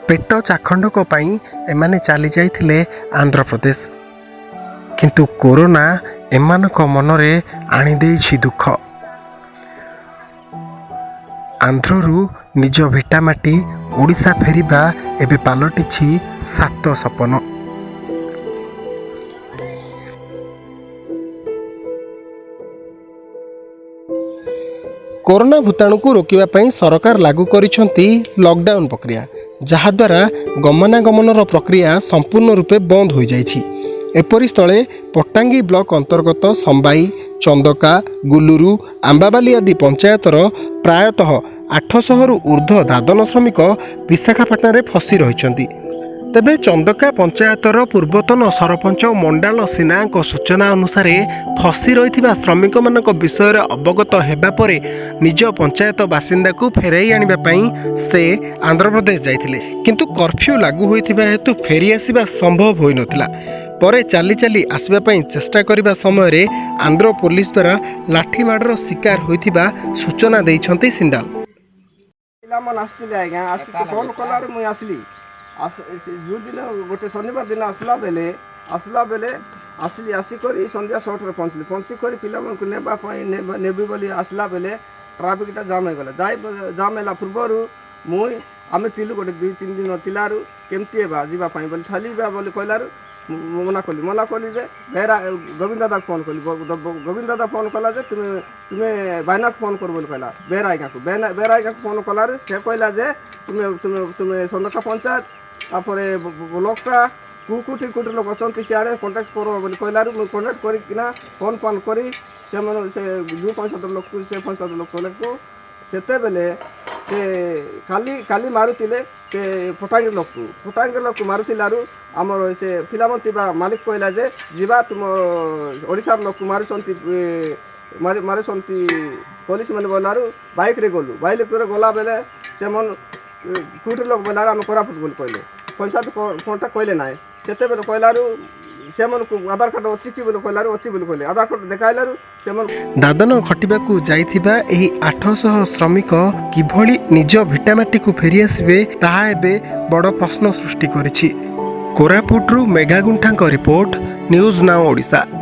ପେଟ ଚାଖଣ୍ଡକ ପାଇଁ ଏମାନେ ଚାଲି ଯାଇଥିଲେ ଆନ୍ଧ୍ରପ୍ରଦେଶ। କିନ୍ତୁ କୋରୋନା ଏମାନଙ୍କ ମନରେ ଆଣିଦେଇଛି ଦୁଃଖ। ଆନ୍ଧ୍ରରୁ ନିଜ ଭିଟାମାଟି ଓଡ଼ିଶା ଫେରିବା ଏବେ ପାଲଟିଛି ସାତ ସପନ। କରୋନା ଭୂତାଣୁକୁ ରୋକିବା ପାଇଁ ସରକାର ଲାଗୁ କରିଛନ୍ତି ଲକଡାଉନ୍ ପ୍ରକ୍ରିୟା, ଯାହାଦ୍ୱାରା ଗମନାଗମନର ପ୍ରକ୍ରିୟା ସମ୍ପୂର୍ଣ୍ଣ ରୂପେ ବନ୍ଦ ହୋଇଯାଇଛି। ଏପରି ସ୍ଥଳେ ପଟ୍ଟାଙ୍ଗୀ ବ୍ଲକ ଅନ୍ତର୍ଗତ ସମ୍ବାଇ, ଚନ୍ଦକା, ଗୁଲୁରୁ, ଆମ୍ବାବାଲି ଆଦି ପଞ୍ଚାୟତର ପ୍ରାୟତଃ 800ରୁ ଉର୍ଦ୍ଧ୍ୱ ଦାଦନ ଶ୍ରମିକ ବିଶାଖାପାଟଣାରେ ଫସି ରହିଛନ୍ତି। ତେବେ ଚନ୍ଦକା ପଞ୍ଚାୟତର ପୂର୍ବତନ ସରପଞ୍ଚ ମଣ୍ଡାଳ ସିହ୍ନାଙ୍କ ସୂଚନା ଅନୁସାରେ ଫସି ରହିଥିବା ଶ୍ରମିକମାନଙ୍କ ବିଷୟରେ ଅବଗତ ହେବା ପରେ ନିଜ ପଞ୍ଚାୟତ ବାସିନ୍ଦାକୁ ଫେରାଇ ଆଣିବା ପାଇଁ ସେ ଆନ୍ଧ୍ରପ୍ରଦେଶ ଯାଇଥିଲେ। କିନ୍ତୁ କର୍ଫ୍ୟୁ ଲାଗୁ ହୋଇଥିବା ହେତୁ ଫେରିଆସିବା ସମ୍ଭବ ହୋଇନଥିଲା। ପରେ ଚାଲି ଚାଲି ଆସିବା ପାଇଁ ଚେଷ୍ଟା କରିବା ସମୟରେ ଆନ୍ଧ୍ର ପୋଲିସ ଦ୍ୱାରା ଲାଠିମାଡ଼ର ଶିକାର ହୋଇଥିବା ସୂଚନା ଦେଇଛନ୍ତି ସିଣ୍ଡାଲ। ପିଲାମାନେ ଆସିଥିଲେ ଆଜ୍ଞା, ଆସିକି ଫୋନ୍ କଲାରୁ ମୁଇଁ ଆସିଲି। ଯେଉଁଦିନ ଗୋଟେ ଶନିବାର ଦିନ ଆସିଲା ବେଲେ ଆସିଲି। ଆସିକରି ସନ୍ଧ୍ୟା 6ଟାରେ ପହଞ୍ଚିଲି। ପହଞ୍ଚି କରି ପିଲାମାନଙ୍କୁ ନେବା ପାଇଁ ନେବି ବୋଲି ଆସିଲା ବେଲେ ଟ୍ରାଫିକ୍ଟା ଜାମ୍ ହେଇଗଲା। ଯାଇ ଜାମ୍ ହେଲା ପୂର୍ବରୁ ମୁଇଁ ଆମେ ଥିଲୁ ଗୋଟେ 2-3 ଦିନ ଥିଲାରୁ କେମିତି ହେବା ଯିବା ପାଇଁ ବୋଲି ଥାଲିବା ବୋଲି କହିଲାରୁ ମୁଁ ମନା କଲି। ମନା କଲି ଯେ ବେହେରା ଗୋବିନ୍ଦ ଦାଦାକୁ ଫୋନ୍ କଲି। ଗୋବିନ୍ଦ ଦାଦା ଫୋନ୍ କଲା ଯେ ତୁମେ ତୁମେ ଭାଇନାକୁ ଫୋନ୍ କର ବୋଲି କହିଲା ବେହେରା ଆଜ୍ଞାକୁ। ବେହେରା ଆଜ୍ଞାକୁ ଫୋନ୍ କଲାରୁ ସେ କହିଲା ଯେ ତୁମେ ତୁମେ ତୁମେ ଚନ୍ଦକା ପଞ୍ଚାୟତ, ତାପରେ ବ୍ଲକଟା କୋଉଠି କୋଉଠି ଲୋକ ଅଛନ୍ତି ସିଆଡ଼େ କଣ୍ଟାକ୍ଟ କର ବୋଲି କହିଲାରୁ ମୁଁ କଣ୍ଟାକ୍ଟ କରିକିନା ଫୋନ୍ ଫାନ୍ କରି ସେମାନେ ସେ ଯେଉଁ ପଞ୍ଚାୟତ ଲୋକକୁ ସେ ପଞ୍ଚାୟତ ଲୋକକୁ ସେତେବେଳେ ସେ କାଲି କାଲି ମାରୁଥିଲେ ସେ ଫଟାଙ୍ଗି ଲୋକକୁ। ଫଟାଙ୍ଗି ଲୋକକୁ ମାରୁଥିଲାରୁ ଆମର ସେ ପିଲାମାନେ ଥିବା ମାଲିକ କହିଲା ଯେ ଯିବା, ତୁମ ଓଡ଼ିଶାର ଲୋକକୁ ମାରୁଛନ୍ତି ମାରୁଛନ୍ତି ପୋଲିସ ମାନେ ବୋଲାରୁ ବାଇକ୍ରେ ଗଲୁ। ବାଇକ୍ରେ ଗଲା ବେଲେ ସେମାନେ କୋଉଠି ଲୋକ ବୋଲାରୁ ଆମେ କୋରାପୁଟ ବୋଲି କହିଲେ। ପଞ୍ଚାୟତ କ'ଣଟା କହିଲେ ନାହିଁ। ସେତେବେଳେ କହିଲାରୁ ସେମାନଙ୍କୁ ଆଧାର କାର୍ଡ଼ ଅଛି କି ବୋଲି କହିଲାରୁ ଅଛି ବୋଲି କହିଲେ। ଆଧାର କାର୍ଡ଼ ଦେଖାଇଲାରୁ ସେମାନେ ଦାଦନ ଖଟିବାକୁ ଯାଇଥିବା ଏହି 800 ଶ୍ରମିକ କିଭଳି ନିଜ ଭିଟାମାଟିକୁ ଫେରିଆସିବେ, ତାହା ଏବେ ବଡ଼ ପ୍ରଶ୍ନ ସୃଷ୍ଟି କରିଛି। କୋରାପୁଟରୁ ମେଘାଗୁଣ୍ଠାଙ୍କ ରିପୋର୍ଟ, ନ୍ୟୁଜ୍ now Odisha.